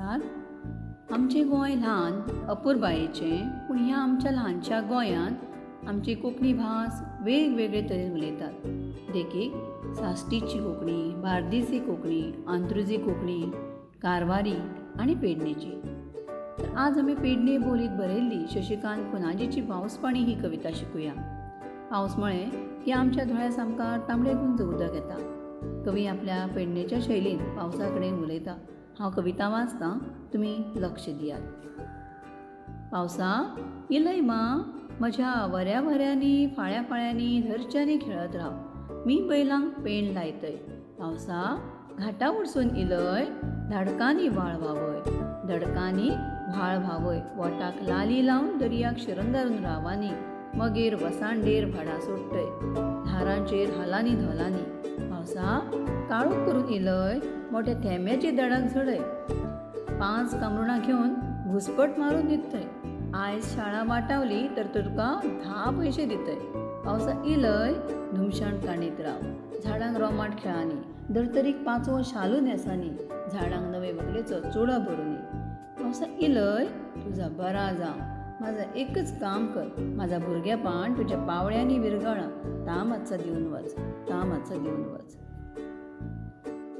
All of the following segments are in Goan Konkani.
नमस्कार. आमचें गोंय ल्हान अपुरबायेचें, पूण ह्या आमच्या ल्हानशा गोंयांत आमची कोंकणी भास वेगवेगळे तरेन उलयतात. देखीक साश्टीची कोंकणी, बार्देसी कोंकणी, अंत्रुजी कोंकणी, कारवारी आनी पेडणेची. तर आज आमी पेडणे बोलींत बरयल्ली शशिकांत पुनाजीची पावसपाणी ही कविता शिकुया. पावस म्हळें की आमच्या दोळ्या सामकार तांबडे गुंज उदक येता. कवी आपल्या पेडणेच्या शैलीन पावसा कडेन उलयता. हांव कविता वाचतां, तुमी लक्ष दियात. पावसा इलय मां म्हज्या वऱ्या वऱ्यांनी फाळ्या फाळ्यांनी धरच्यांनी खेळत राव, मी बैलांक पेण लायतय. पावसा घाटा वडसून इलय, धाडकांनी व्हाळ व्हांवय, धडकांनी व्हाळ व्हांवय, बोटाक लाली लावन दर्याक शिरंगारून रावानी, मगेर वसांडेर भाडां सोडटय, धारांचेर हालांनी धोलांनी. पावसा काळोख करून इलय, मोठ्या थेंब्याची दडाक झडय, 5 कामरुणां घेवन घुसपट मारून न्हिदतय. आयज शाळा वाटावली तर तुका 10 पयशे दितय. पावसा इलय धुमशाण कांडीत राव, झाडांक रोमाट खेळांनी, धर्तरीक पांचवो शालू न्हेसांनी, झाडांक नवे व्हंकलेचो चुडो भरुनी. पावसा इलय तुजा बरा जावं, म्हाजा एकच काम कर, म्हाजा भुरगेपण तुज्या पावळ्यांनी विरगळां, ता मातसा दिवन वच, ता मातसा दिवन वच.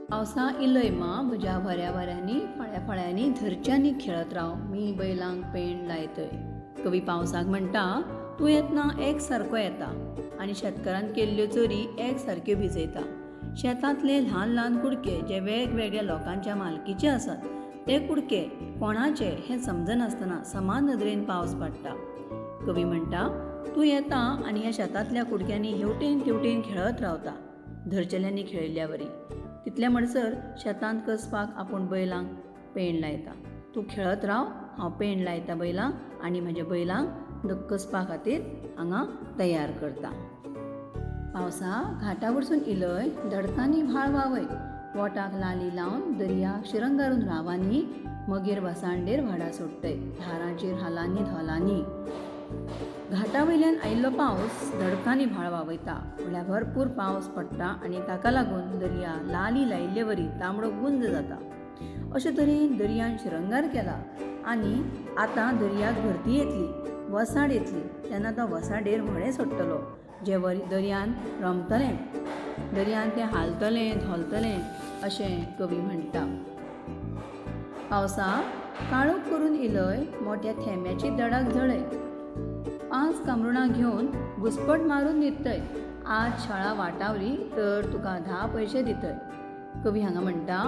पावसा इलय मां म्हज्या वऱ्या वऱ्यांनी फाळ्या फाळ्यांनी धरच्यांनी खेळत राव, मी बैलांक पेण लायतय. कवी पावसाक म्हणटा, तूं येतना एक सारको येता आनी शेतकारान केल्ल्यो चरी एक सारक्यो भिजयता. शेतांतले ल्हान ल्हान कुडके जे वेगवेगळ्या लोकांच्या मालकीचे आसात ते कुडके कोणाचे हें समजनासतना समान नदरेन पावस पडटा. कवी म्हणटा, तूं येता आनी ह्या शेतांतल्या कुडक्यांनी हेवटेन तेवटेन खेळत रावता, धरचेल्यांनी खेळिल्ल्या वरी. तितले म्हणसर शेतांत कसपाक आपूण बैलांक पेण लायता. तूं खेळत राव, हांव पेण लायता बैलांक आनी म्हज्या बैलांक कसपा खातीर हांगा तयार करता. पावसा घाटा वरसून इलय, धडकांनी व्हाळ व्हांवय, बोटाक लाली लावन दर्याक शिरंगारून रावांनी, मगेर वसांडेर व्हाडां सोडटय, धारांचेर हालांनी धोलांनी. घाटा वयल्यान आयिल्लो पावस धडकांनी व्हाळ व्हांवयता, म्हणल्यार भरपूर पावस पडटा आनी ताका लागून दर्या लाली लायिल्ले वरी तांबडो गुंज जाता. अशे तरेन दर्यान शिरंगार केला आनी आतां दर्याक भरती येतली, वसाड येतली, तेन्ना तो वसाडेर व्हडें सोडटलो, जे वरी दर्यान रमतलें, दर्यान तें हालतलें धोलतलें अशें कवी म्हणटा. पावसा काळोख करून इलय, मोठ्या थेंब्याची दडाक झडय, 5 कामरुणां घेवन घुसपट मारून न्हिदतय. आज शाळा वाटावली तर तुका 10 पयशे दितय. कवी हांगा म्हणटा,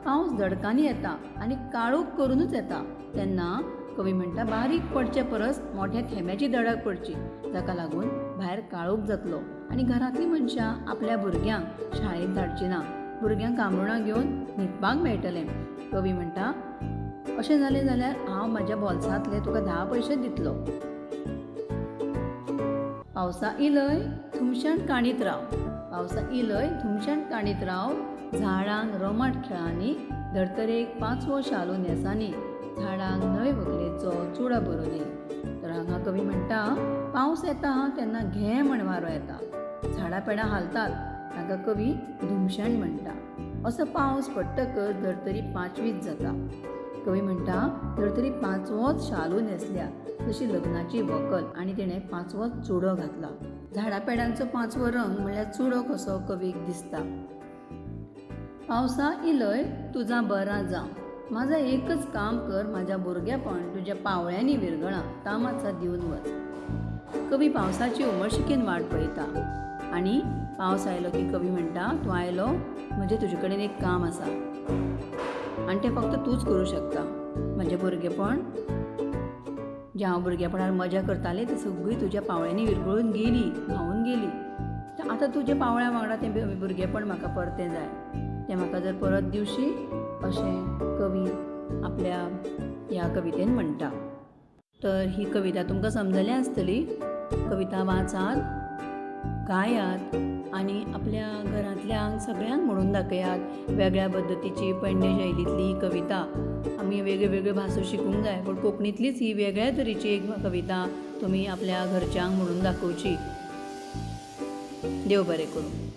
पावस दडकांनी येता आनी काळोख करूनच येता, तेन्ना कवी म्हणटा बारीक पडचे परस मोठ्या थेंब्याची दडक पडची, जाका लागून भायर काळोख जातलो आनी घरांतलीं मनशां आपल्या भुरग्यांक शाळेंत धाडची ना, भुरग्यांक कामरुणां घेवन न्हिदपाक मेळटलें. कवी म्हणटा, अशें जालें जाल्यार हांव म्हाज्या बोल्सांतले तुका 10 पयशे दितलो. पावसा इलय थुमशाण काणीत राव, पावसा इलय थुमशाण काणीत राव, झाडांक रोमाट खेळांनी, धर्तरेक पांचवो शालू न्हेसांनी, झाडांक नवे व्हंकलेचो चुडो भरुनी. तर हांगा कवी म्हणटा, पावस येता तेन्ना घे म्हण वारो येता, झाडां पेडां हालतात, ताका कवी धुमशण म्हणटा. असो पावस पडटकच धर्तरी पांचवीच जाता. कवी म्हणटा, धर्तरी पांचवोच शालू न्हेसल्या, जशी लग्नाची व्हंकल, आनी तिणें पांचवोच चुडो घातला. झाडां पेडांचो पांचवो रंग म्हणल्यार चुडो कसो कवीक दिसता. पावसा इलय तुजा बरा जावं, म्हाजा एकच काम कर, म्हाज्या भुरगेपण तुज्या पावळ्यांनी विरगळां, ता मातसा दिवन वच. कवी पावसाची उमळशिकेन वाट पळयता आनी पावस आयलो की कवी म्हणटा, तूं आयलो म्हणजे तुजे कडेन एक काम आसा आनी तें फक्त तूंच करूं शकता. म्हजें भुरगेपण, जें हांव भुरगेपणार मजा करतालें ती सगळी तुज्या पावळ्यांनी विरगळून गेली, व्हांवून गेली. तर आतां तुज्या पावळ्या वांगडा तें भुरगेपण म्हाका परतें जाय, तें म्हाका जर परत दिवशी, अशें कवी आपल्या ह्या कवितेन म्हणटा. तर ही कविता तुमकां समजल्या आसतली. कविता वाचात, गायात आनी आपल्या घरांतल्यांक सगळ्यांक म्हणून दाखयात. वेगळ्या पद्दतीची पेडणे शैलींतली ही कविता. आमी वेगळ्यो वेगळ्यो भासो शिकूंक जाय, पूण कोंकणींतलीच ही वेगळ्या तरेची एक कविता तुमी आपल्या घरच्यांक म्हणून दाखोवची. देव बरें करूं.